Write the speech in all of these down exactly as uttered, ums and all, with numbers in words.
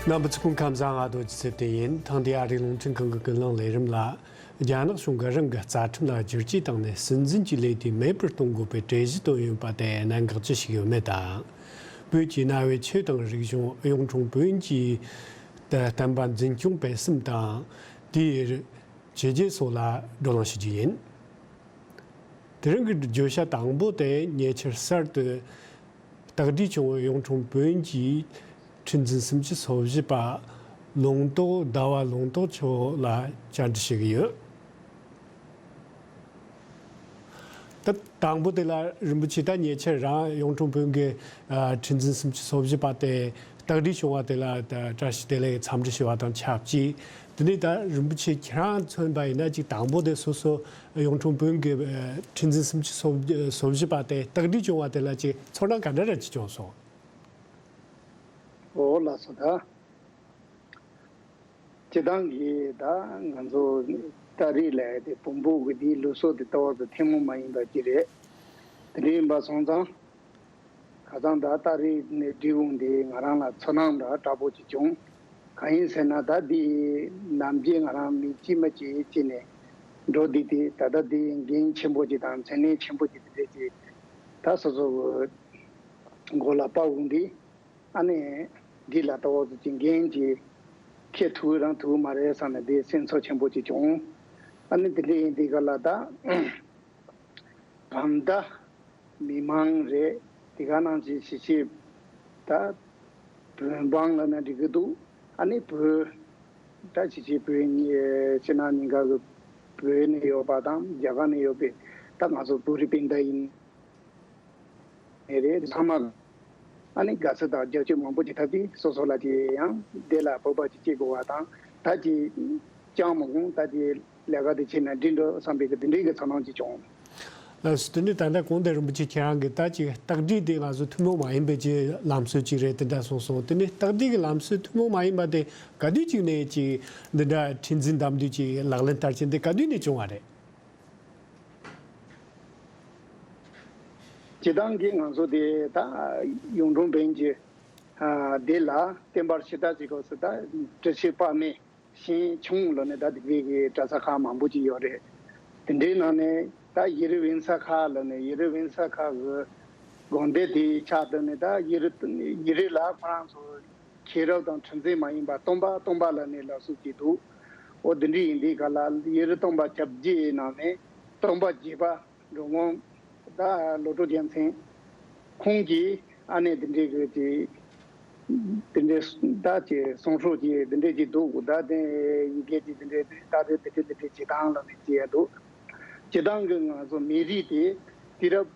རྣམ་པ་ཚོ་སྐུ་ཁམས་བཟང་། ཨ་རྡོ་རྗེ་ཚེ་བརྟན་ཡིན། ཐེངས་འདིའི་ཨ་རིའི་རླུང་འཕྲིན་ཁང་གི་ཀུན་གླེང་ལས་རིམ་ལ། རྒྱ་ནག་གཞུང་གིས་རང་གི་རྩ་ཁྲིམས་ལ་བསྒྱུར་བཅོས་བཏང་ནས་སྲིད་འཛིན་གྱི་ལས་དུས་མེད་པར་གཏོང་དགོས་པའི་གྲོས་གཞི་བཏོན་ཡོད་པ་དེ་གནད་འགག་ཅི་ཞིག་ཡོད་མེད་དང་། བོད་ཀྱི་གནའ་བོའི་ཆོས་དང་རིག་གཞུང་གཡུང་དྲུང་བོན་གྱི་བསྟན་པ་འཛིན་སྐྱོང་སྤེལ་གསུམ་དང་། དེའི་བྱས་རྗེས་སོགས་ལ་བགྲོ་གླེང་ཞུ་རྒྱུ་ཡིན། དེ་རིང་གི་བརྗོད་བྱ་དང་པོ་དེ་ཉེ་ཆར་གསར་དུ་སྟག་སྒྲའི་གྱང་བ་གཡུང་དྲུང་བོན་གྱི་ཁྲི་འཛིན་སུམ་ཅུ་སོ་བཞི་པ་ལུང་རྟོགས་ཟླ་བ་ལུང་རྟོགས་མཆོག་ལ་བཅར་འདྲི་ཞུ་གི་ཡོད། ད་དང་པོ་དེ་ལ་རིན་པོ་ཆེ། ད་ཉེ་ཆར་རང་གཡུང་དྲུང་བོན་གྱི་ཨ་ཁྲི་འཛིན་སུམ་ཅུ་སོ་བཞི་པ་དེ་སྟག་སྒྲའི་གྱང་བ་དེ་ལ་ད་བཀྲ་ཤིས་བདེ་ལེགས་འཚམས་འདྲི་ཞུ་བ་དང་ཆབས་ཅིག་དེ་ནས་ད་རིན་པོ་ཆེ་ཁྱེད་རང་མཚོན་པ་ཡིན་ན། ཅིག་དང་པོ་དེ་སོ་སོ་གཡུང་དྲུང་བོན་གྱི་ཨ་ཁྲི་འཛིན་སུམ་ཅུ་སོ་བཞི་པ་དེ་སྟག་སྒྲའི་གྱང་བ་དེ་ལ་ཅིག་ཚོར་སྣང་ག་འདྲ་རེ་ཅིག་བྱུང་སོང་། འོ་ལགས་སོ། ད་སྤྱིར་བཏང་གི་ད་ང་ཚོ་ཏ་རིག་ལབ་ཡ་དེ་བོན་པོ་གི་དེའི་ལུགས་སྲོལ་དེ་ལྟ་བུ་དེ་ཐུན་མོང་མ་ཡིན་པ་ཅིག་རེད། དེ་འདྲ་ཡིན་པ་སོང་ཙང་། ཁ་སང་ད་ཏ་རིག་ནས་འབྲི་འོང་དེ་ང་རང་ལ་ཚོར་སྣང་འདྲ་དྲག་པོ་ཅིག་བྱུང་། གང་ཡིན་ཟེར་ན། ད་འདི་ནམ་རྒྱུན་ང་རང་མི་གཅིག་མ་གཅིག་བྱས་ནས་འགྲོ་བསྡད་དེ། ད་ལྟ་འདི་འགན་ཆེན་པོ་ཅིག་དང་མཚན་གནས་ཆེན་པོ་ཅིག་དེ་འདྲ་ཅིག་ད་སོ་སོ་གི་མགོ་ལ་དཔག་འོང་དུས། ཨ་ནི་འདི་ལ་ལྟ་བུ་ཅིག་འགན་ཅིག་འཁྱེར་ཐུབ་རང་ཐུབ་མ་རེད་བསམ་ནས་དེ་སེམས་ཚོར་ཆེན་པོ་ཅིག་བྱུང་། ཨ་ནི་དེ་འདྲ་ཡིན་དུས་ག་ལ་ད། བ་མོ་ད་མི་མང་རེད། དེ་ག་ནང་བཞིན་ཞི་ཆེ་ད་བོད་འབངས་ལབ་ན་འགྲིག་གི་འདུག་ཨ་ནི་བོད་ད་ཞི་ཆེ་བོད་ཕྱི་ནང་གཉིས་ཀ་གི་བོད་ནས་ཡོད་པ་དང་རྒྱ་གར་ནས་ཡོད་པའི་ད་ང་ཚོ་བོད་རིགས་སྤུན་ཟླ་ཡིན་ནི་རེད། ཚང་མ་ཨ་ནི་དགའ་བསུ་དང་རྒྱབ་སྐྱོར་མང་པོ་ཅིག་ཐོབ་དུས་སོ་སོ་ལ་ཅིག་ཡང་བདེ་ལ་བོད་པ་ཅིག་སྐྱེ་དགོས་པ་དང་། ད་ཅིག་ཅང་མ་འོང་། ད་ཅིག་ལས་ཀ་དེ་བྱས་ན་འགྲིག་འགྲོ་བསམ་པའི་གི་དེ་འདྲའི་གི་ཚོར་སྣང་ཅིག་བྱུང་། ལགས་སོ། དེ་ནས་ད་ལྟ་གོང་དུ་རིན་པོ་ཆེ་ཁྱེད་རང་གིས་ད་ཅིག་སྟག་སྒྲའི་དེ་ང་ཚོ་ཐུན་མོང་མ་ཡིན་པའི་ཅིག་ལམ་སྲོལ་ཅིག་རེད་དེ་འདྲ་གསུངས་སོང་། དེ་ནས་སྟག་སྒྲའི་གི་ལམ་སྲོལ་ཐུན་མོང་མ་ཡིན་པ་དེ་ག་དུས་ཅིག་ནས་ཅིག་འདི་འདྲ་ཁྲི་འཛིན་གདམ་དུས་ཅིག་ལག་ལེན་བསྟར་མཁན་དེ་ག་དུས་ནས་བྱུང་བ་རེད། སྤྱིར་བཏང་གི་ང་ཚོ་དེ་ད་གཡུང་དྲུང་བོན་གྱི་ཨ་དེ་ལ་བསྟན་པར་ཞུ་དག་ཅིག་སྐབས་སུ་ད་སྤྲུལ་ཆེན་དཔག་མེད། ཞིང་ཆུང་ལ་ནི་ད་དེ་འདྲའི་གི་གྲྭ་ས་ཁག་མང་པོ་ཅིག་ཡོད་རེད། དེ་འདྲའི་ནང་ནས་ད་ཡུལ་རི་ཝུན་ས་ཁ་ལ་ནི་ཡུལ་རི་ཝུན་ས་ཁ་གི་དགོན་སྡེ་དེའི་ཆ་དུ་ནི་ད་ཡུལ་རི་ཡུལ་རི་ལ་ཁོ་རང་ཚོ་མཁྱེན་རབ་དང་ཁྲི་འཛིན་མ་ཡིན་པ་སྟོན་པ་སྟོན་པ་ལ་ནི་ལབ་སྲོལ་ཅིག་འདུག་འོ་དེ་འདྲའི་ཡིན་དུས་ག་ལ་ཡུལ་རི་སྟོན་པ་སྐྱབས་རྗེའི་ནང་ནས་སྟོན་པ་བརྒྱད་པ། འགྲོ་མགོན་ད་བློ་གྲོས་རྒྱལ་མཚན། ཁོང་གིས་ཨ་ནེ་འདི་འདྲའི་གི་དེ་འདི་འདྲའི་ད་ཅིག་གསུང་སྲོལ་གྱི་འདི་འདྲའི་ཅིག་འདུག་ད་དེ་ཡི་གེ་ཅིག་འདི་འདྲའི་ད་དེ་འདི་འདྲའི་འདི་འདྲའི་བྱེད་སྟངས་ལ་ནི་ཅིག་ཡ་འདུག་སྤྱིར་བཏང་གི་ང་ཚོ་མི་རིགས་དེ་དུས་རབས་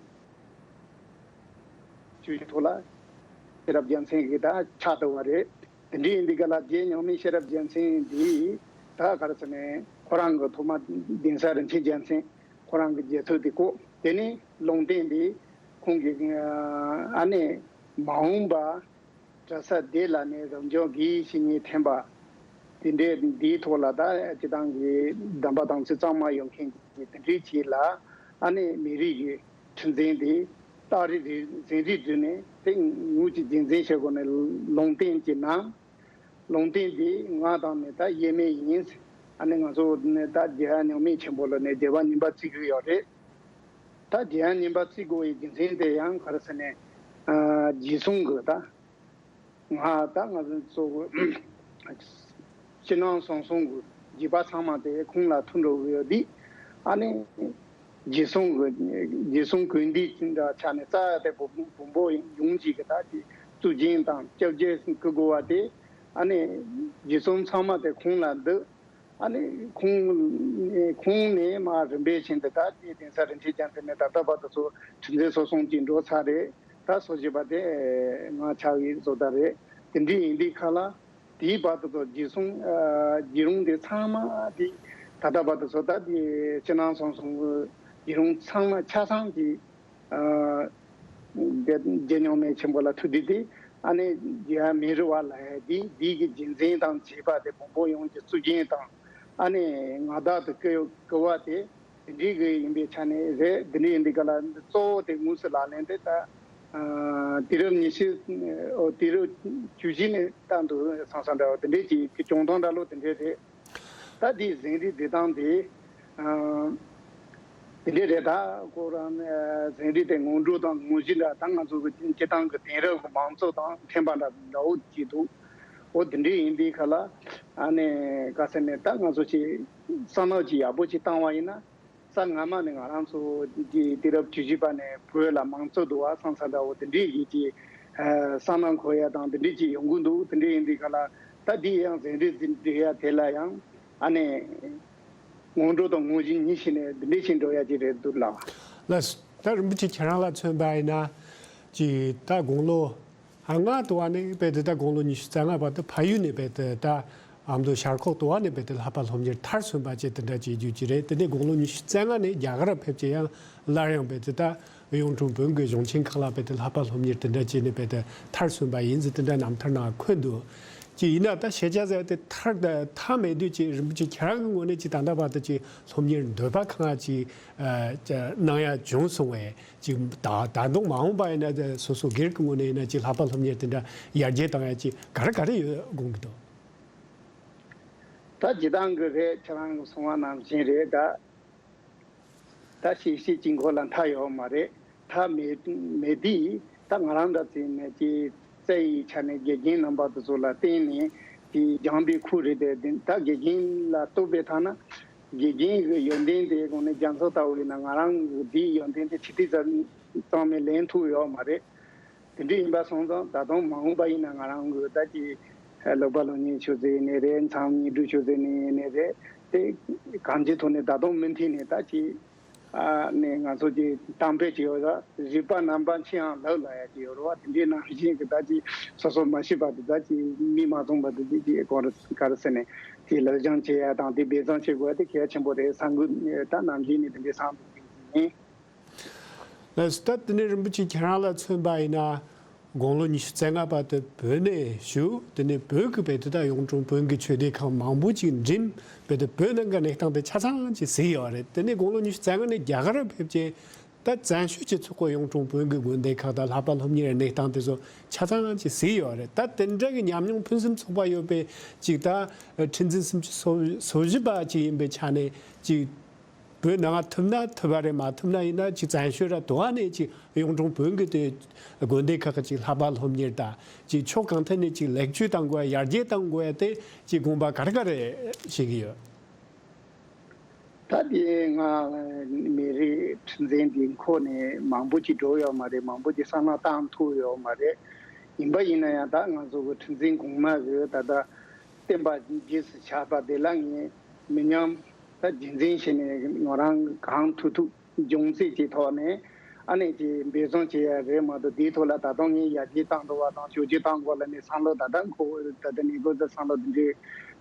བཅུ་བཞི་ཐོག་ལ་ཤེས་རབ་རྒྱལ་མཚན་གྱི་ད་ཕྱག་བཏབ་པ་རེད། དེ་འདྲའི་ཡིན་དུས་ག་ལ་རྗེ་མྱང་མེད་ཤེས་རབ་རྒྱལ་མཚན་འདིས་ད་ག་རེ་ཟེར་ནས་ཁོ་རང་གི་ཐོག་མ་གདན་ས་རིན་ཆེན་རྒྱལ་མཚན་ཁོ་རང་གི་རྗེས་ཚུལ་དེ་བཀོད། དེ་ནས་ལུང་བསྟན་དེ་ཁོང་གིས་ཨ་ནེ་མ་འོངས་པ་གྲྭ་ས་སྡེ་ལ་ནས་རབ་འབྱམས་དགེ་བའི་བཤེས་གཉེན་འཐེན་པ་དེ་འདྲའི་འདིའི་ཐོག་ལ་ད་སྤྱིར་བཏང་གི་གདམས་པ་དམ་ཚིག་གཙང་མ་ཡོད་མཁན་གྱི་དེ་འདྲའི་ཆེད་ལ་ཨ་ནེ་མི་རིགས་ཀྱི་ཁྲི་འཛིན་དེ་སྟག་རི་རི་འཛིན་རིས་བསྡུས་ནས་དེ་ངོས་ཀྱི་རྒྱུན་འཛིན་བྱེད་དགོས་ནས་ལུང་བསྟན་གྱི་ནང་། ལུང་བསྟན་འདི་ང་དང་ནི་ད་དབྱེར་མེད་ཡིན། ཨ་ནི་ང་ཚོ་ནི་ད་རྗེ་ཡབ་མྱང་མེད་ཆེན་པོ་ལ་ནི་རྒྱལ་བ་ཉི་མ་བརྩི་གི་ཡོད་རེད། ད་རྗེ་ཡབ་ཉི་མ་བརྩི་དགོས་པའི་རྒྱུ་མཚན་དེ་ཡང་ག་རེ་ཟེར་ནས། ཨ་རྗེས་གསུང་གི་ད། ང་ད་ང་ཚོ་གི་ཕྱི་ནང་གསང་གསུམ་གི་རྒྱུད་པ་ཚང་མ་དེ་ཁོང་ལ་ཐུག་འགྲོ་གི་ཡོད་དུས། ཨ་ནི་རྗེས་གསུང་གི་རྗེས་གསུང་གུས་འདུད་ཅི་འདྲ་ཆགས་ནས་རྩ་བ་དེ་བོ་བོན་པོ་ཡོངས་ཀྱི་གི་ད་དེ་གཙུག་རྒྱན་དང་སྐྱབས་རྗེ་གུས་དགོས་པ་དེ། ཨ་ནི་རྗེས་གསུང་ཚང་མ་དེ་ཁོང་ལ་འདུད། ཨ་ནི་ཁོང་ཁོང་ནས་མར་རིམ་པས་བྱས་ཏེ་ད་ལྟའི་གདན་ས་རིན་ཆེན་རྒྱལ་མཚན་ནས་ད་ལྟ་བར་དུ་ཚོ་ཁྲི་འཛིན་སོ་གསུམ་གྱིས་འགྲོ་ཚར་རེད། ད་སོ་བཞི་པ་དེ་ང་ཆགས་ཡིན་བཟོ་ལྟ་རེད། དེ་འདྲའི་ཡིན་དུས་ཁ་ལ་དེའི་བར་དུ་ཚོ་རྗེས་གསུང་ཨ་རྗེས་རུང་དེ་ཚང་མ་དེ་ད་ལྟ་བར་དུ་ཚོ་ད་དེ་ཕྱི་ནང་གསང་གསུམ་གྱི་རྗེས་རུང་ཚང་མ་ཆ་ཚང་གི་ཨ་རྗེ་རྗེ་མྱང་མེད་ཆེན་པོ་ལ་ཐུག་དུས་དེ། ཨ་ནི་རྗེ་ཡབ་མེ་རི་བ་ལ་ཡ་དེ་དེའི་གི་རྒྱུན་འཛིན་དང་བཅས་པ་དེ་བོན་པོ་ཡོངས་ཀྱི་གཙུག་རྒྱན་དང་། ཨ་ནི་མངའ་བདག་ཏུ་བསྐོ་བསྐོ་བ་དེ་དེ་འདྲའི་གི་ཡིན་པའི་ཆ་ནས་རེད། དེ་འདྲའི་ཡིན་དུས་ག་ལ་གཙོ་བོ་དེ་དངོས་སུ་ལག་ལེན་དེ་ད་ཨ་ དུས་རབས་ཉི་ཤུ། ཨོ། དུས་རབས་བཅུ་བཞི་ནས་ད་འདུག་བསམ་བསམ་འདྲ་བ་དེ་འདྲས་ཀྱི་གི་བྱུང་སྟངས་འདྲ་ལོ་དེ་འདྲས་རེད། ད་དེའི་ཟིན་བྲིས་འབྲི་སྟངས་དེ། ཨ། དེ་འདྲས་རེད། ད་ཁོ་རང་ཟིན་བྲིས་དེ་སྔོན་འགྲོ་དང་དངོས་གཞི་འདྲ། ད་ང་ཚོ་གི་སྤྱི་བཏང་གི་དེང་རབས་ཀྱི་མང་གཙོ་དང་འཕྲད་པ་འདྲ་འདྲ་བོ་ཅིག་འདུག་འོ་དེ་འདྲས་ཡིན་དུས་ཁ་ལ། ཨ་ནི་ག་ཟེར་ནས། ད་ང་ཚོ་ཅིག་བསམ་བློ་ཅིག་ཡག་པོ་ཅིག་བཏང་བ་ཡིན་ན། ས་སྔ་མ་ནས་ང་རང་ཚོ་གི་དུས་རབས་བཅུ་བཞི་པ་ནས་བོད་ལ་མང་གཙོ་འདུག་བ་བསམ་ས་འདྲ་བོ་དེ་འདྲས་ཀྱི་ཅིག་ཨ། བསམ་བློ་འཁོར་ཡ་དང་དེ་འདྲས་ཅིག་ཡོང་གི་འདུག་དེ་འདྲས་ཡིན་དུས་ཁ་ལ། ད་དེ་ཡང་ཟིན་བྲིས་འབྲི་ཡ་དེ་ལ་ཡང་། ཨ་ནི་སྔོན་འགྲོ་དང་དངོས་གཞི་གཉིས་ཤིག་ནས་དེ་འདྲས་ཤིག་འགྲོ་ཡ་ཅིག་རེད་འདུག་ལགས། ལགས། ད་རིན་པོ་ཆེ་ཁྱེད་རང་ལ་མཚོན་པ་ཡིན་ན། ཅིག་ད་དགུང་ལོ་ཨ་ལྔ་དུ་བ་ནས་དཔེ་དེ་ད་དགུང་ལོ་ཉི་ཤུ་རྩ་ལྔ་བར་དུ་ཕ་ཡུལ་ནས་དཔེ་དེ་ད་ཨ་མདོ་ཤར་ཁོག་དུ་བ་ནས་དཔེ་དེ་ལྷག་པ་སློབ་གཉེར་མཐར་སོན་པ་བཅས་དེ་འདྲ་བྱེད་རྒྱུ་ཅིག་རེད། དེ་ནས་དགུང་ལོ་ཉི་ཤུ་རྩ་ལྔ་ནས་རྒྱ་གར་ཕེབས་ཀྱི་ཡང་སླར་ཡང་དཔེ་དེ་ད་གཡུང་དྲུང་བོན་གྱི་གཞུང་ཆེན་ཁག་ལ་དཔེ་དེ་ལྷག་པ་སློབ་གཉེར་དེ་འདྲ་བྱས་ནས་དཔེ་དེ་མཐར་སོན་པ་ཡིན་ཟེར་དེ་འདྲ་རྣམ་ཐར་ནང་འཁོད་འདུག་ཅིག་ཡིན་ན་ད་ཤེས་བྱ་ཟེར་བ་དེ་མཐར་ད་མཐའ་མེད་དུས་ཅིག་རིན་པོ་ཆེ་ཁྱེད་རང་གི་ངོས་ནས་ཅིག་ད་ལྟ་བར་དུ་ཅིག་སློབ་གཉེར་འདོད་པ་གང་ཅིག་ཨ་གནང་ཡ་བྱུང་སོང་བས། ཅིག་ད་ད་དུང་མ་འོངས་པ་ཡིན་ན། སོ་སོ་སྒེར་གྱི་ངོས་ནས་ཡིན་ན། ཅིག་ལྷག་པ་སློབ་གཉེར་དེ་འདྲ་ཡར་རྒྱས་བཏང་ཡ་ཅིག་ག་རེ་ག་རེ་ཡོད་དགོངས་ཀྱི་འདུག་ད་སྤྱིར་བཏང་གི་རེད། ཁྱེད་རང་གིས་གསུངས་པ་ནང་བཞིན་རེད། ད་ད་ཤེས་བྱའི་དཀྱིལ་འཁོར་ལ་མཐའ་ཡོད་མ་རེད། མཐའ་མེད་མེད་དུས། ད་ང་རང་འདྲ་བྱས་ནས་ཀྱི་རྩ་བའི་ཆ་ནས་དགེ་རྒན་རྣམ་པ་དེ་ཚོ་ལ་བརྟེན་ནས་ཀྱི་སྦྱངས་པའི་ཁུལ་རེད་དེ། ད་དགེ་རྒན་ལ་གཏུགས་པའི་ཐ་ན། དགེ་རྒན་གྱི་ཡོན་ཏན་དེ་དངོས་གནས་རྒྱ་མཚོ་ལྟ་བུ་ཡིན་ན། ང་རང་གི་དེའི་ཡོན་ཏན་དེ་ཆུ་ཐིགས་ཙམ་ཙམ་མིན་ལེན་ཐུབ་ཡོད་མ་རེད། དེ་འདྲ་ཡིན་པ་སོང་ཙང་། ད་དུང་མ་འོངས་པ་ཡིན་ན་ང་རང་གི་ད་ཀྱི་ལག་པ་སློབ་གཉེར་ཆུ་ཚད་ནས་རེད། མཚམས་བསྙེན་སྒྲུབ་ཆུ་ཚད་ནས་ནས་རེད། དེ་གང་ཅིའི་ཐོག་ནས་ད་དུང་མུ་མཐུད་ནས་ད་ཀྱི་ཨ་ནས་ང་ཚོ་ཀྱི་གཏམ་དཔེ་ཅིག་ཡོད་ར། རིག་པ་རྣམ་པ་མཁྱེན་ཡང་ལག་ལ་ཡ་ཅིག་ཡོད་ར་བ། དེ་འདྲའི་ནང་བཞིན་གྱི་ད་ཀྱི་སོ་སོ་མ་ཤེས་པ་དེ། ད་ཀྱི་མིས་མ་བཟུང་བ་དེ། དེ་ཀྱི་གོ་ར་ག་རེ་ཟེར་ནས། དེ་ལག་སྦྱང་བྱེད་ཡ་དང་དེ་འབད་བརྩོན་བྱེད་དགོས་ཡ་དེ་གལ་ཆེན་པོ་རེད་བསམ་གི། ད་ནམ་རྒྱུན་ནས་དེ་འདྲའི་བསམ་གི་ཡིན། ལགས་སོ། ད་དེ་ནས་རིན་པོ་ཆེ་ཁྱེད་རང་ལ་མཚོན་པ་ཡིན་ན། དགུང་ལོ་ཉི་ཤུ་རྩ་ལྔ་བར་དུ་བོད་ནས་བཞུགས། དེ་ནས་བོད་ཀྱི་དཔེ་དེ་ད་གཡུང་དྲུང་བོན་གྱི་ཆོས་སྡེ་ཁག་མང་པོ་ཅིག་འགྲིམས། དཔེ་དེ་བོད་ནང་གི་གནས་སྟངས་དེ་ཆ་ཚང་ཅིག་གཟིགས་ཡོད་རེད། དེ་ནས་དགུང་ལོ་ཉི་ཤུ་རྩ་ལྔ་ནས་རྒྱ་གར་ཕེབས་རྗེས། ད་བཙན་བྱོལ་སྤྱི་ཚོགས་ཀྱི་གཡུང་དྲུང་བོན་གྱི་དགོན་སྡེ་ཁག་དང་ལྷག་པ་སློབ་གཉེར་གནས་སྟངས་དེ་ཚོ་ཆ་ཚང་ཅིག་གཟིགས་ཡོད་རེད། ད་དེ་འདྲ་གི་ཉམས་མྱོང་ཕུན་སུམ་ཚོགས་པ་ཡོད་པའི་ཅིག་ད་ཁྲི་འཛིན་སུམ་ཅུ་སོ་སོ་བཞི་པ་ཅིག་ཡིན་པའི་ཆ་ནས། ཅིག་བོད་ནང་ཐུབ་ན་ཐུབ་པ་རེད། མ་ཐུབ་ན་ཡིན་ན་ཅིག་བཙན་བྱོལ་ར་དུ་བ་ནས་ཅིག་གཡུང་དྲུང་བོན་གྱི་དེ་དགོན་སྡེ་ཁག་གི་ཅིག་ལྷག་པ་སློབ་གཉེར་དང་། ཅིག་ཕྱོགས་གང་ཐད་ནས་ཅིག་ལེགས་བཅོས་གཏང་དགོས་ཡ། ཡར་རྒྱས་གཏང་དགོས་ཡ་དེ་ཅིག་དགོངས་པ་ག་རེ་ག་རེ་བཞེས་ཀྱི་ཡོད། ད་དེ་ང་མི་རིགས་ཁྲི་འཛིན་འདི་འཁོར་ནས་མང་པོ་ཅིག་འགྲོ་ཡོད་མ་རེད། མང་པོ་ཅིག་བསམ་བློ་བཏང་ཐུབ་ཡོད་མ་རེད། ཡིན་པ་ཡིན་ན་ཡང་ད་ང་ཚོ་གི་ཁྲི་འཛིན་གོང་མ་གི་ད་ལྟ་བསྟན་པ་རྗེས་སུ་ཆགས་པ་དེ་ལ་ངས་མི་ཉམས་ད་རྒྱུན་འཛིན་བྱས་ནས། ང་རང་གང་ཐུབ་ཐུབ་སྦྱོང་ཚད་ཀྱི་ཐོག་ནས་ཨ་ནེ་ཀྱི་འབད་བརྩོན་བྱེད་ཡ་རེད་མ་གཏོགས། དེའི་ཐོག་ལ་ད་དུང་ངས་ཡར་རྒྱས་བཏང་འགྲོ་བ་དང་བཅོས་བསྒྱུར་བཏང་དགོས་ལ་ནས་བསམ་བློ། ད་ལྟ་འཁོར་ད་ལྟ་ནས་འགོ་ཚུགས་བསམ་བློ་དེ་འདྲའི་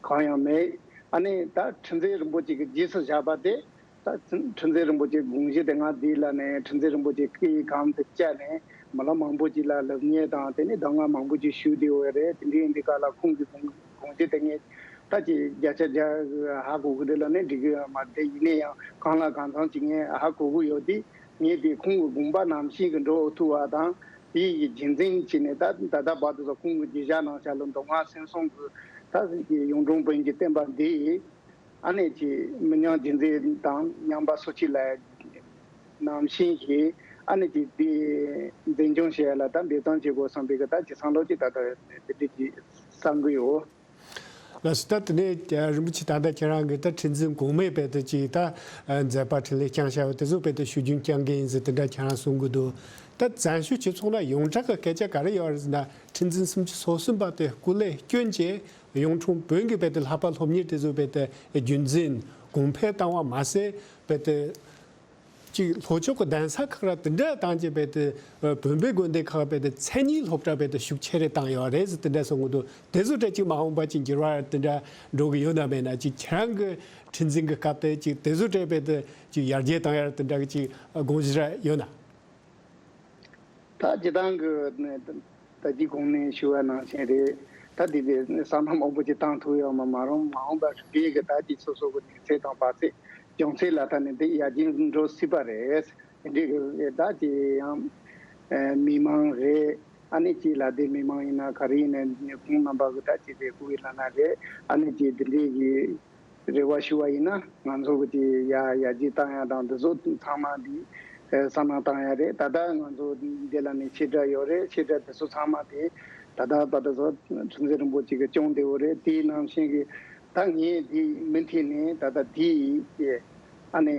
གང་ཡང་མེད། ཨ་ནེ་ད་ཁྲི་འཛིན་རིན་པོ་ཆེ་གི་རྗེས་སུ་བཞག་པ་དེ། ད་ཁྲི་འཛིན་རིན་པོ་ཆེའི་དགོངས་གཞི་དེ་ང་འདི་ལ་ནས་ཁྲི་འཛིན་རིན་པོ་ཆེ་སྐུའི་གམ་དུ་བཅར་ནས་མི་ལོ་མང་པོ་ཅིག་ལ་སློབ་གཉེར་དང་དེ་ནས་གདམས་ངག་མང་པོ་ཅིག་ཞུས་བསྡད་ཡོད་རེད། དེ་འདྲའི་འདི་ག་ལ་ཁོང་གི་དགོངས་དགོངས་གཞི་དེ་ངས་ད་ཅིག་བརྒྱ་ཆ་བརྒྱ་ཧ་གོ་གི་རེད་ལབ་ནས་འགྲིག་གི་ཡོད་མ་རེད། ཡིན་ན་ཡང་གང་ལ་གང་འཚམ་ཅིག་ངས་ཧ་གོ་གི་ཡོད་དེ། ངས་དེ་ཁོང་གི་དགོངས་པ་ནང་བཞིན་གྱི་འགྲོ་ཐུབ་པ་དང་། དེ་ཡི་རྒྱུན་འཛིན་བྱས་ནས་ད་ད་ལྟ་བར་དུ་ཁོང་གི་བརྗོད་བྱ་ནང་བཞིན་ལ་མདོ་སྔགས་སེམས་གསུམ་གྱི་ད་གཡུང་དྲུང་བོན་གྱི་བསྟན་པ་འདི་ཨ་ནེ་ཀྱི་མི་ཉམས་རྒྱུན་འཛིན་དང་ཉམས་པ་སོར་ཆུད་ལ་ནང་བཞིན་གྱི་ཨ་ནེ་ཀྱི་འདི་འཛིན་སྐྱོང་བྱེད་ཡ་ལ་ད་འབད་བརྩོན་བྱེད་དགོས་བསམ་པའི་གི་ད་ཅིག་བསམ་བློ་ཅིག་ད་ལྟ་དེ་འདྲ་ཅིག་བསམ་གི་ཡོད། ལགས་སོ། ད་དེ་ནས་རིན་པོ་ཆེ་ད་ལྟ་ཁྱེད་རང་གིས་ད་ཁྲི་འཛིན་གོང་མའི་དཔེ་དེ་ཅིག་ད་མཛད་པ་འཕྲིན་ལས་བསྐྱངས་བཞག་པ་དེ་ཚོ་དཔེ་དེ་ཤུགས་རྒྱུན་བསྐྱང་མཁན་ཡིན་ཟེར་དེ་འདྲ་ཁྱེད་རང་གསུང་གི་འདུག་ད་བཙན་བྱོལ་སྤྱི་ཚོགས་ན་ཡོངས་གྲགས་ཀྱི་སྐད་ཆ་ག་རེ་ཡོད་རེད་ཟེར་ན། ཁྲི་འཛིན་སུམ་ཅུ་སོ་གསུམ་པ་དེ་སྐུ་ལས་བསྐྱོན་བྱས། གཡུང་དྲུང་བོན་གྱི་དཔེ་དེ་ལྷག་པ་སློབ་གཉེར་དེ་ཚོ་དཔེ་དེ་རྒྱུན་འཛིན་གོང་འཕེལ་བཏང་བ་མ་ཟད། དཔེ་དེ་ཅིག་ལྷོ་ཕྱོགས་ཀྱི་གདན་ས་ཁག་ར་དེ་འདྲ་བཏང་བྱས་དཔེ་དེ་བོན་པོའི་དགོན་སྡེ་ཁག་དཔེ་དེ་མཚན་ཉིད་སློབ་གྲྭ་དཔེ་དེ་ཤུགས་ཆེ་རེ་བཏང་ཡོད་རེད་ཟེར་དེ་འདྲ་གསུང་གི་འདུག་དེ་ཚོ་འདྲ་ཅིག་མ་འོངས་པ་ཅིག་འགྱུར་བ་དེ་འདྲ་འགྲོ་གི་ཡོད་ན་མེད་ན། ཅིག་ཁྱེད་རང་གི་ཁྲི་འཛིན་གྱི་སྐབས་དེ་ཅིག་དེ་ཚོ་འདྲ་དཔེ་དེ་ཅིག་ཡར་རྒྱས་བཏང་ཡ་དེ་འདྲ་གི་ཅིག་དགོངས་གཞི་ར་ཡོད་ན། ད་སྤྱིར་བཏང་གི་ད་ཅི་གོང་ནས་ཞུ་བ་ནང་བཞིན་རེད། ད་དེ་དེ་བསམ་བློ་མང་པོ་ཅིག་བཏང་ཐུབ་ཡོད་མ་མ་རུང་། མ་འོངས་པ་རིམ་པས་ཀྱི་ད་ཅི་སོ་སོ་གི་གནས་ཚད་དང་བག་ཚད་སྦྱོང་ཚད་ལ་ད་ནི་དེ་ཡར་རྒྱས་འགྲོ་སྲིད་པ་རེད། དེ་འདྲའི་གི་ད་ཅི་ཡང་མི་མང་རེད། ཨ་ནི་ཅིག་ལ་དེ་མི་མང་ཡིན་ན་ག་རེ་ཡིན་ན་ཁོང་རྣམ་པ་གི་ད་ཅིག་དེ་སྐུ་ཡི་ལ་ན་རེད། ཨ་ནི་ཅིག་འདི་འདྲའི་གི་རེ་བ་ཞུ་བ་ཡིན་ན་ང་ཚོ་གི་ཅིག་ཡ་ཡར་རྒྱས་བཏང་ཡ་དང་འདི་ཚོ་ཚང་མ་འདི་བསམ་བློ་བཏང་ཡ་རེད། ད་ལྟ་ང་ཚོ་འདི་ལ་ནི་ཆེ་དགྲ་ཡོད་རེད། ཆེ་དགྲ་དེ་ཚོ་ཚང་མ་དེ་ད་ལྟ་བར་དུ་ཚོ་ཁྲི་འཛིན་རིན་པོ་ཆེ་གི་སྐྱོང་བདེ་བོ་རེད། དེའི་ནང་བཞིན་གི་ད་ངས་འདི་མུ་མཐུད་ནས་ད་ལྟ་དེའི་ཨ་ནི་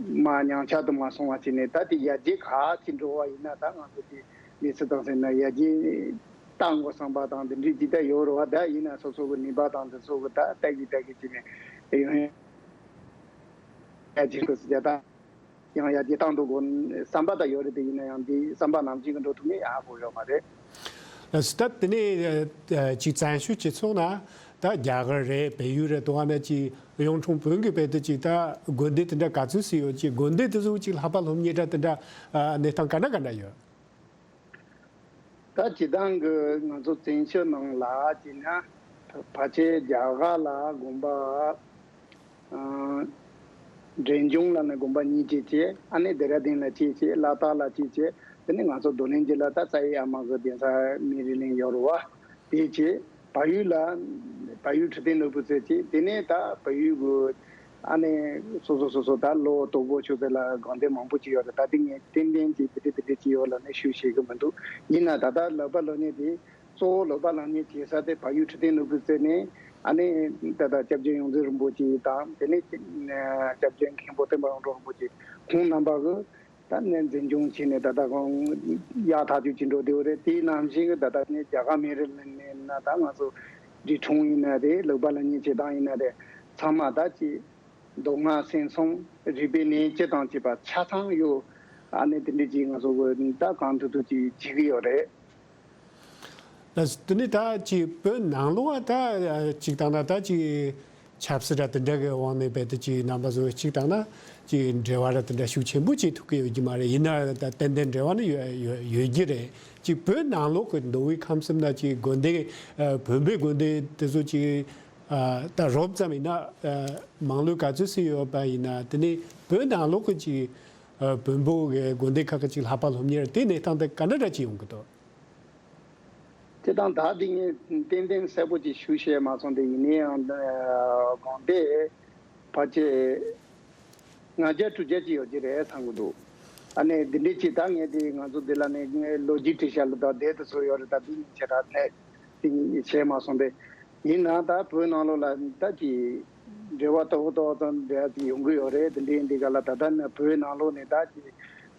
མ་ཉམས་ཆག་ཏུ་མ་སོང་བ་བྱས་ནས་ད་དེ་ཡར་རྒྱས་ག་ཅིག་འགྲོ་བ་ཡིན་ན་ད་ང་ཚོ་དེ་མི་སུ་དང་ཟེར་ན་ཡར་རྒྱས་བཏང་དགོས་བསམ་པ་དང་དེ་འདྲའི་ཅིག་ད་ཡོད་རེད་བ། ད་ཡིན་ན་སོ་སོ་གི་ནུས་པ་དང་དེ་ཚོ་གི་ད་ལྟ་གི་ལྟ་གི་བྱས་ནས་ཡོང་ཡ་བྱེད་དགོས་ཟེར་ད། ཡང་ཡར་རྒྱས་བཏང་འགྲོ་དགོས་བསམ་པ་ད་ཡོད་རེད། དེ་ཡིན་ན་ཡང་འདི་བསམ་པ་ནང་བཞིན་གི་འགྲོ་ཐུབ་ནས་ཡག་པོ་ཡོད་མ་རེད། ད་དེ་ནས་ཅིག་བཙན་བྱོལ་སྤྱི་ཚོགས་ན་ད་རྒྱ་གར་རེད། བལ་ཡུལ་རེད། དུ་བ་ན་ཅིག་གཡུང་དྲུང་བོན་གྱི་བལ་དུ་ཅིག་ད་དགོན་སྡེ་དེ་འདྲ་ག་ཚོད་ཙམ་ཡོད་ཅིག་དགོན་སྡེ་དེ་ཚོ་ཅིག་ལྷག་པ་སློབ་གཉེར་འདྲ་དེ་འདྲ་གནས་སྟངས་ག་འདྲ་ག་འདྲ་ཡོད། ད་སྤྱི་བཏང་གི་ང་ཚོ་བཙན་བྱོལ་ནང་ལ་བྱས་ན་ཕལ་ཆེར་རྒྱ་གར་ལ་དགོན་པ་འབྲས་ལྗོངས་ལ་ནི་དགོན་པ་གཉིས་བྱས་བྱས། ཨ་ནི་ལྡེ་ར་ལྡུན་ལ་གཅིག་བྱས། ལ་དྭགས་ལ་གཅིག་བྱས། དེ་ནི་ང་ཚོ་རྡོར་གླིང་རྗེ་ལ་ད་རྩ་བའི་ཨ་མ་གི་གདན་ས་སྨན་རི་གླིང་ཡོད་རེད་བ། དེ་བྱས་བལ་ཡུལ་ལ་བལ་ཡུལ་ཁྲི་སྟེང་ནོར་བུ་རྩེ་བྱས། དེ་ནས་ད་བལ་ཡུལ་གི་ཨ་ནི་སོ་སོ་སོ་སོ་ད་ལོ་དོག་པོ་ཆུ་ཚོད་ལ་དགོན་སྡེ་མང་པོ་ཅིག་ཡོད་རེད། ད་དེ་ངས་ཏན་ཏན་གྱིས་དེ་འདྲ་དེ་འདྲ་ཅིག་ཡོད་ལ་ནི་ཞུ་ཤེས་གི་མི་འདུག་ཡིན་ན་ད་ལྟ་ལག་པ་ལོ་ཉེ་དེ་གཙོ་བོ་ལོ་པ་ལང་ཉེ་བྱེད་ས་དེ་བལ་ཡུལ་ཁྲི་སྟེང་ནོར་བུ་རྩེ་ནས་ཨ་ནི་ད་ལྟ་སྐྱབས་རྗེ་ཡོངས་འཛིན་རིན་པོ་ཆེ་དང་དེ་ནས་སྐྱབས་རྗེ་མཁན་པོ་སྟོན་པ་ཡོངས་གྲགས་རིན་པོ་ཆེ་ཁོང་རྣམ་པ་གི་ད་ནས་འཛིན་སྐྱོང་བྱས་ནས་ད་ལྟ་ཁོང་ཡག་ཐག་ཆོད་ཅིག་འགྲོ་བསྡད་ཡོད་རེད། དེའི་ནང་བཞིན་གི་ད་ལྟ་ནས་རྒྱ་གར་སྨན་རི་གླིང་ནས་ན་ད་ང་ཚོ་འབྲི་གྲོང་ཡིན་ན་རེད། ལོ་པ་ལང་ཉེ་བྱེད་སྟངས་ཡིན་ན་རེད། ཚང་མ་ད་ཅིག་མདོ་སྔགས་སེམས་གསུམ་རིག་པའི་གནས་སྤྱི་དང་བཅས་པ་ཆ་ཚང་ཡོད། ཨ་ནི་དེ་འདྲ་ཅིག་ང་ཚོ་གི་ད་གང་ཐུབ་ཐུབ་ཅིག་བྱེད་ཀྱི་ཡོད་རེད། ལགས་སོ། དེ་ནས་ད་ཅིག་བོད་ནང་ལོགས་ད་ཅིག་བཏང་ན་ད་ཅིག་ཆབ་སྲིད་ར་དེ་འདྲ་གི་དབང་ནས་རྦད་དེ་ཅིག་རྣམ་པ་བཟོ་ཅིག་བཏང་ན་ཅིག་འབྲེལ་བ་ར་དེ་འདྲ་ཤུགས་ཆེན་པོ་ཅིག་ཐུག་གི་ཡོད་ཀྱི་མ་རེད། ཡིན་ན་ད་ཏན་ཏན་འབྲེལ་བ་ནི་ཡོད་ཡོད་ཡོད་ཀྱི་རེད། ཅིག་བོད་ནང་ལོགས་ཀྱི་མདོ་དབུས་ཁམས་གསུམ་ན་ཅིག་དགོན་སྡེ་བོན་པོའི་དགོན་སྡེ་དེ་ཚོ་ཅིག་ད་རོབ་ཙམ་ཡིན་ན་མང་ལོས་ག་ཚོད་ཟིན་ཡོད་པ་ཡིན་ན། དེ་ནས་བོད་ནང་ལོགས་ཀྱི་ཅིག་བོན་པོ་གི་དགོན་སྡེ་ཁག་གི་ཅིག་ལྷག་པ་སློབ་གཉེར་དེ་གནས་སྟངས་དེ་ག་འདྲ་འདྲ་ཅིག་ཡོང་གི་འདུག་དེ་དང་ད་དེ་ངས་ཏན་ཏན་གསལ་པོ་ཅིག་ཞུ་ཤེས་མ་སོང་སྟེ། ཡིན་ན་ཡང་དགོན་སྡེ་ཕལ་ཆེར་ལྔ་བརྒྱ་དྲུག་བརྒྱ་ཅིག་ཡོད་ཀྱི་རེད་བསམ་གྱི་འདུག་ཨ་ནི་འདི་འདྲའི་ཅིག་ད་ངས་དེ་ང་ཚོ་འདི་ལ་ནས་ལོ་རྒྱུས་བྲིས་ཤག་ལ་ད་དེ་དེ་ཚོ་ཡོད་རེད། ད་དེ་ངས་བྱས་ད་ནས་དེ་ངས་བྱས་མ་སོང་སྟེ། ཡིན་ན་ད་བོད་ནང་ལོགས་ལ་ད་ཅིག་འབྲེལ་བ་ཏོག་ཏོག་ཙམ་འབྲེལ་བ་ཅིག་ཡོང་གི་ཡོད་རེད། དེ་འདྲའི་འདི་ག་ལ་ད་ལྟ་ནས་བོད་ནང་ལོགས་ནས་ད་ཅིག་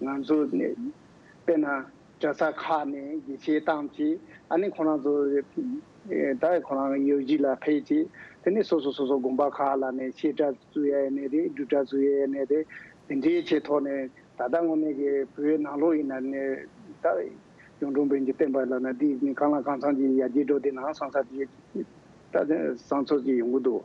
ང་ཚོ་ནས་དཔེར་ན་གྲྭ་ས་ཁག་ནས་དགེ་ཆེ་བཏང་བྱས། ཨ་ནི་ཁོ་རང་ཚོ་ད་ཁོ་རང་ཡོད་གཞི་ལ་ཕེབས་བྱས། དེ་ནས་སོ་སོ་སོ་སོ་དགོན་པ་ཁག་ལ་ནས་བཤད་གྲྭ་བཙུགས་ཡ་ཡིན་ནའི་རེད། སྒྲུབ་གྲྭ་བཙུགས་ཡ་ཡིན་ནའི་རེད། དེ་འདྲའི་ཆེད་ཐོག་ནས་ད་ལྟ་དངོས་གནས་ཀྱི་བོད་ནང་ལོགས་ཡིན་ན་ནས་ད་གཡུང་དྲུང་བོན་གྱི་བསྟན་པ་ལ་ན་འདི་ནི་གང་ལ་གང་འཚམ་གྱི་ཡར་རྒྱས་འགྲོ་བསྡད་ན་བསམ་ས་དེ་ད་བསམ་ཚོད་ཀྱི་ཡོང་གི་འདུག་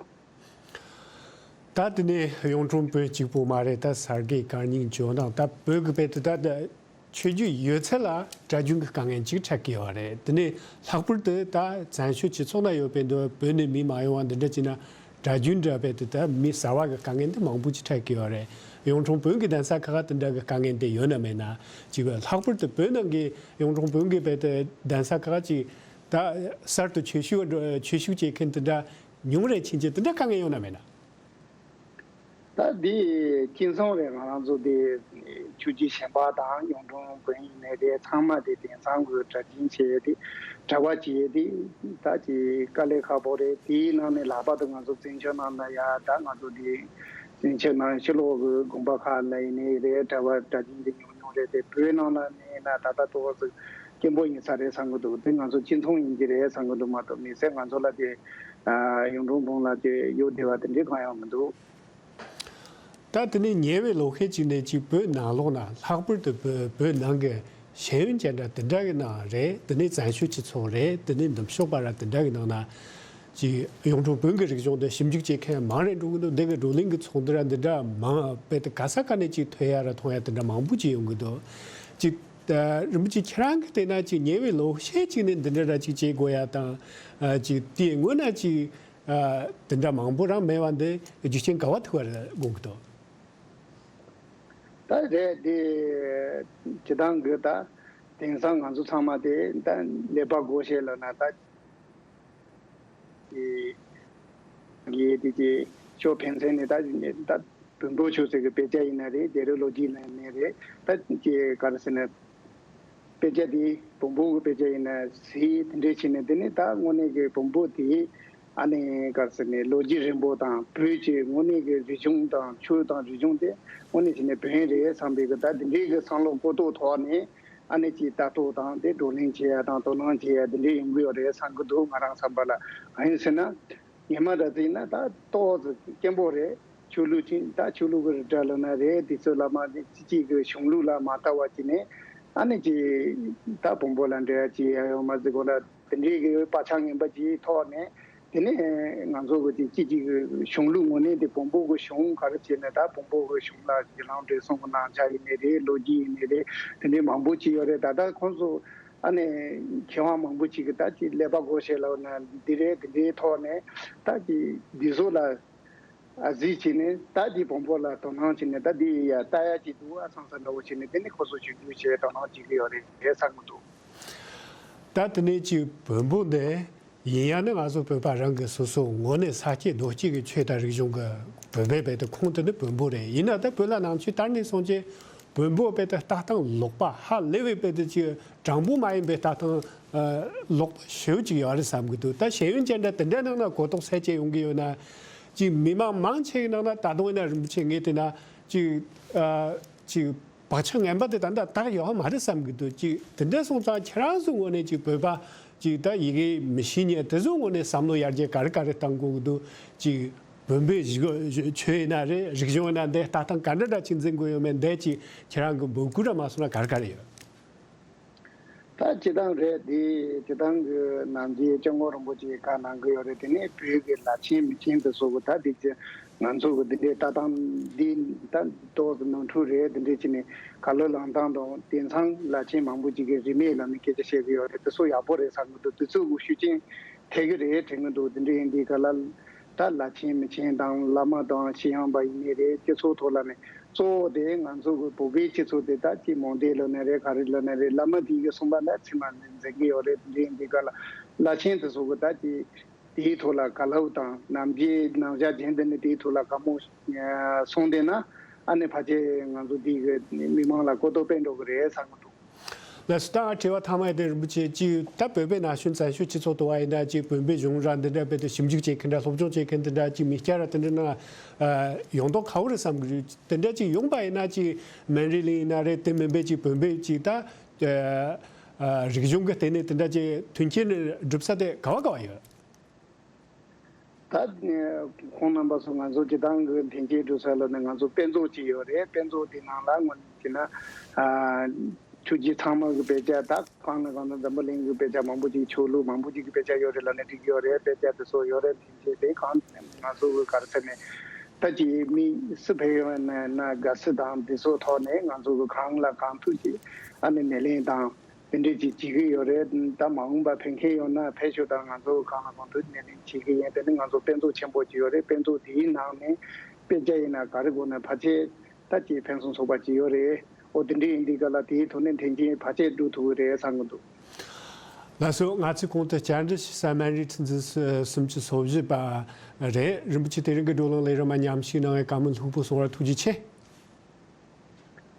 ད་དེ་ནས་གཡུང་དྲུང་བོན་གཅིག་པོ་མ་རེད། ད་གསར་བསྐལ་བཀའ་རྙིང་ཇོ་ནང་ད་བོད་ཀྱི་བོད་དུ་ད་ཆོས་བརྒྱུད་ཡོད་ཚད་ལ་གྲྭ་རྒྱུན་གྱི་དཀའ་ངལ་ཅིག་འཕྲད་ཀྱི་ཡོད་རེད། དེ་ནས་ལྷག་པར་དུ་ད་བཙན་བྱོལ་སྤྱི་ཚོགས་ན་ཡོད་པའི་འདི་བོད་ནས་མི་མ་ཡོང་བ་འདི་འདྲ་བྱས་ན་གྲྭ་རྒྱུན་འདྲ་བས་དེ་ད་མི་གསར་བ་གི་དཀའ་ངལ་འདི་མང་པོ་ཅིག་འཕྲད་ཀྱི་ཡོད་རེད། གཡུང་དྲུང་བོན་གྱི་གདན་ས་ཁག་དེ་འདྲ་གི་དཀའ་ངལ་འདི་ཡོད་ན་མེད་ན་ཅིག་ལྷག་པར་དུ་བོད་ནང་གི་གཡུང་དྲུང་བོན་གྱི་བས་དེ་གདན་ས་ཁག་ཅིག་ད་གསར་དུ་ཆོས་ཞུགས་ཆོས་ཞུགས་བྱེད་མཁན་དེ་འདྲ་ཉུང་རེ་ཕྱིན་ཆད་དེ་འདྲ་དཀའ་ངལ་ཡོད་ན་མེད་ན། ད་འདི་ཁྱིམ་ཚང་རེད། ང་རང་ཚོ་དེ་ཆོས་བརྒྱུད་གཞན་པ་དང་གཡུང་དྲུང་བོན་ཡིན་ནའི་རེད། ཚང་མ་དེ་དེང་སང་གི་གྲྭ་རྒྱུན་བྱས་དེ་གྲྭ་པ་བྱས་དེ་ད་ཅིག་དཀའ་ལས་ཁག་པོ་རེད། དེའི་ནང་ནས་ལྷག་པར་དུ་ང་ཚོ་བཙན་བྱོལ་ནང་ན་ཡ་ད་ང་ཚོ་དེ་བཙན་བྱོལ་ནང་ཕྱི་ལོགས་གི་དགོན་པ་ཁག་ལ་ཡིན་ནའི་རེད། གྲྭ་པ་གྲྭ་རྒྱུན་དེ་ཉུང་ཉུང་རེད་དེ། བོད་ནང་ལ་ནས་ན་ད་ལྟ་ཏོག་ཙམ་སྐྱེན་པོ་ཡིན་ས་རེད་བསམ་གི་འདུག་དེ་ང་ཚོ་སྤྱི་མཚུངས་ཡིན་གྱི་རེད་བསམ་གི་འདུག་མ་གཏོགས་མི་སེར་ང་ཚོ་ལ་དེ་གཡུང་དྲུང་བོན་ལ་དེ་ཡོད་བདེ་བ་དེ་འདྲའི་གང་ཡང་མི་འདུག་ད་དེ་ནས་ཉེ་བའི་ལོ་ཤས་ཅིག་ནས་ཅིག་བོད་ནང་ལོགས་ན་ལྷག་པར་དུ་བོད་བོད་ནང་གི་ཤེས་ཡོན་ཅན་འདྲ་དེ་འདྲ་གི་ནང་རེད། དེ་ནས་བཙན་བྱོལ་སྤྱི་ཚོགས་རེད། དེ་ནས་ནུབ་ཕྱོགས་པ་ར་དེ་འདྲ་གི་ནང་ན་ཅིག་གཡུང་དྲུང་བོན་གྱི་རིག་གཞུང་འདི་ཞིབ་འཇུག་བྱེད་མཁན་མང་རེ་འགྲོ་གི་འདུག་འདི་གི་བགྲོ་གླེང་གི་ཚོགས་འདུ་ར་འདི་འདྲ་མང་བས་དེ་ག་ས་ག་ནས་ཅིག་ཐོས་ཡ་ར་མཐོང་ཡ་དེ་འདྲ་མང་པོ་ཅིག་ཡོང་གི་འདུག་ཅིག་རིན་པོ་ཆེ་ཁྱེད་རང་གི་བལྟས་ན་ཅིག་ཉེ་བའི་ལོ་ཤས་ཅིག་ནས་འདི་འདྲ་ར་ཅིག་བྱེད་དགོས་ཡ་དང་ཅིག་དེའི་སྔོན་ན་ཅིག་དེ་འདྲ་མང་པོ་རང་མེད་པ་འདི་རྒྱུ་རྐྱེན་ག་བ་ཐུག་པ་རེད་དགོངས་ཀྱི་འདུག་ད་རེད་དེ་སྤྱི་བཏང་གི་ད་ དེང་སང་ང་ཚོ་ཚང་མ་དེ་ད་ཀླད་པ་སྒོ་ཕྱེ་ལབ་ན་ད་གི་གི་དེ་གི་ཤོ་ཕན་ཚུན་ནས་ད་ད་བོན་པོ་ཆོས་ཟེར་གི་དཔེ་ཆ་ཡིན་ན་རེད། རྒྱལ་རབས་ལོ་རྒྱུས་ལ་ཡིན་ན་རེད། ད་གི་ག་རེ་ཟེར་ན། དཔེ་ཆ་དེ་བོན་པོ་གི་དཔེ་ཆ་ཡིན་ན་ཟེར་དེ་འདྲས་བྱས་ནས། དེ་ནས་ད་དངོས་གནས་ཀྱི་བོན་པོ་དེ་ཨ་ནི་ག་རེ་ཟེར་ནས་ལོ་རྒྱུས་རིང་པོ་དང་བོད་ཀྱི་དངོས་གནས་ཀྱི་རིག་གཞུང་དང་ཆོས་དང་རིག་གཞུང་དེ་དངོས་གནས་བྱས་ནས་བོན་རེད་བསམ་པའི་གི་ད་དེ་འདྲས་ཀྱི་བསམ་བློ་གོ་རྟོགས་ཐོག་ནས་ཨ་ནི་ཅིག་ལྟ་རྟོག་དང་དེ་བགྲོ་གླེང་བྱེད་ཡ་དང་དོ་སྣང་བྱེད་ཡ་དེ་འདྲས་ཡོང་གི་ཡོད་རེད་བསམ་གི་འདུག་ང་རང་བསམ་པ་ལ། གང་ཡིན་ཟེར་ན། ཉི་མ་ར་ཙི་ན་ད་ཏོག་ཙི་སྐྱེན་པོ་རེད། ཆོས་ལུགས་ཅིག་ད་ཆོས་ལུགས་ཀྱི་རིགས་འདྲ་ལབ་ན་རེད། དེ་ཚོ་ལ་མ་ཅི་ཅིག་གི་གཞུང་ལུགས་ལ་མ་ལྟ་བ་ཅིག་ནས་ཨ་ནི་ཅིག་ད་བོན་པོ་ལ་འབྲེལ་བ་ཅིག་ཡ་ཡོང་མ་ཟིག་གོ་ལ། དེ་འདྲའི་གི་བག་ཆགས་ངན་པ་ཅིག་ཐོག་ནས། དེ་ནས་ང་ཚོ་གི་ཅིག་ཅིག་ཅིག་གི་གཞུང་ལུགས་ངོས་ནས་དེ་བོན་པོ་གི་གཞུང་ག་རེ་བྱས་ནས་ད་བོན་པོ་གི་གཞུང་ལ་རྒྱུད་ལམ་འགྲོ་སོང་གི་གནང་ཆ་ཡིན་ནའི་རེད། ལོ་རྒྱུས་ཡིན་ནའི་རེད། དེ་འདྲའི་མང་པོ་ཅིག་ཡོད་རེད། ད་ལྟ་ཁོང་ཚོ་ཨ་ནི་མཁས་དབང་མང་པོ་ཅིག་གི་ད་ཅིག་ཀླད་པ་སྒོ་ཕྱེ་ལབ་ན་འདི་རེད། དེ་འདྲའི་ཐོག་ནས་ད་ཅིག་འདི་ཚོ་ལ་ཨ་གཟིགས་བྱས་ནས་ད་ཅིག་བོན་པོ་ལ་དོ་སྣང་བྱས་ནས་ད་འདི་ཡ་ལྟ་ཡ་ཅིག་འདུག་ཨ་བསམ་ས་འདྲ་བོ་བྱས་ནས། དེ་ནི་ཁོ་ཚོ་ཞིབ་འཇུག་བྱས་དོ་སྣང་བྱེད་ཀྱི་ཡོད་རེད་བསམ་གི་འདུག་ད་དེ་ནས་ཅིག་བོན་པོ་འདི་ཡིན་ཡང་ནི་ང་ཚོ་བོད་པ་རང་གི་སོ་སོ་ངོས་ནས་ས་སྐྱེས་རྡོ་སྐྱེས་ཀྱི་ཆོས་དང་རིག་གཞུང་གི་བོན་པོའི་དཔེ་དེ་ཁོང་དེ་ནི་བོན་པོ་རེད། ཡིན་ན་ད་བོད་ལ་ནང་ཆོས་དར་ནས་སོང་རྗེས་བོན་པོའི་དཔེ་དེ་ལྟ་སྟངས་ལོག་པ་ཧ་ལས་པའི་དཔེ་དེ་ཅིག་དྲང་པོ་མ་ཡིན་པའི་ལྟ་སྟངས་ལོག་པ་ཞེ་པོ་ཅིག་ཡོད་རེད་བསམ་གི་འདུག་ད་ཤེས་ཡོན་ཅན་འདྲ་དེ་འདྲ་ནང་ན་གོ་རྟོགས་ཚད་ཅིག་ཡོང་གི་ཡོད་ན། ཅིག་མི་མང་མང་ཆེ་གི་ནང་ན་ད་དུང་ཡིན་ན་རིན་པོ་ཆེ་ངས་བལྟས་ན་ཅིག་ཅིག་བག་ཆགས་ངན་པ་དེ་ད་ལྟ་དག་ཡོད་མ་རེད་བསམ་གི་འདུག་ཅིག་དེ་འདྲ་སོང་ཙང་ཁྱེད་རང་ཚོ་ངོས་ནས་ཅིག་བོད་པ་ཅིག་ད་ཡི་གེ་མི་ཤེས་མཁན་དེ་ཚོ་ངོས་ནས་བསམ་བློ་ཡར་རྒྱས་ག་རེ་ག་རེ་གཏང་དགོས་ཀྱི་འདུག་ཅིག་བོན་པོའི་གཞི་གོ་ཆོས་ཡིན་ན་རེད། རིག་གཞུང་ཡིན་ན་འདི་ལྟ་སྟངས་ག་འདྲ་འདྲ་ཅིག་འཛིན་དགོས་ཡོད་མེད་འདི་ཅིག་ཁྱེད་རང་གི་འབོད་སྐུལ་ར་མ་སོང་ན་ག་རེ་ག་རེ་ཡོད། ད་སྤྱི་བཏང་རེད། དེ་སྤྱི་བཏང་གི་ནང་གི་སྐྱབས་མགོན་རིན་པོ་ཆེས་བཀའ་གནང་གི་ཡོད་རེད། དེ་ནས་བོད་ཀྱི་བླ་ཆེན་མི་ཆེན་དེ་ཚོ་གི་ད་དེ་ཚེ་ང་ཚོ་གི་འདི་འདྲའི་ལྟ་སྟངས་འདི་ད་ཏོག་ཙམ་ནོར་འཁྲུལ་རེད། དེ་འདྲའི་ཅི་ནས་ག་ལོ་ལངས་སྟངས་དང་། དེང་སང་བླ་ཆེན་མང་པོ་ཅིག་གིས་རིས་མེད་ལ་ནི་སྐད་ཆ་བཤད་གི་ཡོད་རེད། དེ་ཚོ་ཡག་པོ་རེད་བསམ་གི་འདུག་དེ་ཚོ་གི་ཤུགས་རྐྱེན་ཐེབས་གི་རེད་དྲན་གི་འདུག་དེ་འདྲ་ཡིན་དུས་ག་ལ་ད་བླ་ཆེན་མི་ཆེན་དང་བླ་མ་དང་ཤེས་ཡོན་པ་ཡིན་ནའི་རེད། སྤྱི་ཚོགས་ཐོག་ལ་ནི་གཙོ་བོ་དེ་ང་ཚོ་གི་བོད་པའི་སྤྱི་ཚོགས་དེ་ད་ཅིག་མོ་ཌེ་ལབ་ནའི་རེད། ག་རེ་ལབ་ནའི་རེད། བླ་མ་དེ་གི་གསུངས་པ་ལ་ཚད་མ་འཛིན་གི་ཡོད་རེད། དེ་འདྲ་ཡིན་དུས་ག་ལ་བླ་ཆེན་དེ་ཚོ་གི་ད་ཅིག་དེའི་ཐོག་ལ་བཀའ་སློབ་དང་ནམ་རྒྱུན་ནམ་ཞག་རྒྱུན་དུ་ནི་དེའི་ཐོག་ལ་བཀའ་མོལ་གསུངས་བསྡད་ན་ཨ་ནི་ཕལ་ཆེར་ང་ཚོ་འདི་གི་མི་མང་ལ་གོ་རྟོགས་སྤེལ་འགྲོ་གི་རེད་བསམ་གི་འདུག་ལགས་སོ། ད་དྲི་བ་མཐའ་མ་དེ་རིན་པོ་ཆེ་གཅིག་ད་བོད་པའི་ན་གཞོན་བཙན་བྱོལ་སྤྱི་ཚོགས་དུ་བ་ཡིན་ན་གཅིག་བོན་པོའི་གཞུང་ར་འདི་འདྲ་བོད་དུ་ཞིབ་འཇུག་བྱེད་མཁན་འདྲ་སློབ་སྦྱོང་བྱེད་མཁན་དེ་འདྲ་གཅིག་མི་སྐྱ་ར་དེ་འདྲ་ན་ཡོང་མདོག་ཁ་པོ་རེད་བསམ་གི་རེད། དེ་འདྲ་གཅིག་ཡོང་པ་ཡིན་ན་གཅིག་མན་རི་ལིན་ཡིན་ན་རེད། དེ་མིན་པའི་གཅིག་བོན་པོའི་གཅིག་ད་རིག་གཞུང་གི་སྟེང་ནས་དེ་འདྲ་གཅིག་མཐུན་རྐྱེན་སྒྲུབ་ས་དེ་ག་བ་ག་བ་ཡོད། ད་ཁོང་རྣམ་པ་ཚོ་ང་ཚོ་སྤྱི་བཏང་གི་མཐུན་རྐྱེན་སྒྲུབ་ས་ལ་ནི་ང་ཚོ་དཔེ་མཛོད་ཅིག་ཡོད་རེད། དཔེ་མཛོད་དེ་ནང་ལ་དངོས་གནས་བྱས་ན་ཨ་ཆོས་བརྒྱུད་ཚང་མ་གི་དཔེ་ཆ། ད་གང་ན་གང་ན་འཛམ་བུ་གླིང་གི་དཔེ་ཆ་མང་པོ་ཅིག་ཆོས་ལུགས་མང་པོ་ཅིག་གི་དཔེ་ཆ་ཡོད་རེད་ལབ་ནས་འགྲིག་གི་ཡོད་རེད། དཔེ་ཆ་དེ་ཚོ་ཡོད་རེད། མཐུན་རྐྱེན་དེ་གང་ང་ཚོ་གི་ག་རེ་ཟེར་ནས་ད་ཅིག་མི་སུ་ཕེབས་ཡོང་ན་ན་དགའ་བསུ་དང་དེ་ཚོ་ཐོག་ནས་ང་ཚོ་གི་གང་ལ་གང་ཐུབ་ཅིག་ཨ་ནི་སྣེ་ལེན་དང་། དེ་འདྲས་ཅིག་བྱེད་ཀྱི་ཡོད་རེད། ད་མ་འོངས་པ་ཕེབས་མཁན་ཡོད་ན་ཕེབས་ཤོག་དང་། ང་ཚོ་གང་ལ་གང་འདུལ་སྣེ་ལེན་བྱེད་ཀྱི་ཡིན། དེ་ནི་ང་ཚོ་དཔེ་མཛོད་ཆེན་པོ་ཅིག་ཡོད་རེད། དཔེ་མཛོད་དེའི་ནང་ནས་དཔེ་ཆ་ཡིན་ན་ག་རེ་དགོས་ན་ཕལ་ཆེར་ད་ཅིག་ཕུན་སུམ་ཚོགས་པ་ཅིག་ཡོད་རེད། འོ་དེ་འདྲས་ཡིན་དུས་ག་ལ་དེའི་ཐོག་ནས་མཐུན་རྐྱེན་ཕལ་ཆེར་སྒྲུབ་ཐུབ་ཀྱི་རེད་བསམ་གྱི་འདུག་ལགས་སོ། ང་ཚོའི་གོང་དུ་བཅར་འདྲི་ཞུ་ས་སྨན་རིའི་ཁྲི་འཛིན་སུམ་ཅུ་སོ་བཞི་པ་རེད། རིན་པོ་ཆེ་དེ་རིང་གི་བགྲོ་གླེང་ལས་རིམ་མ་མཉམ་ཞུགས་གནང་བའི་བཀའ་མོལ་ལྷུག་པོ་གསུང་བར་ཐུགས་རྗེ་ཆེ།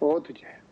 འོ་ཐུགས་རྗེ་ཆེ།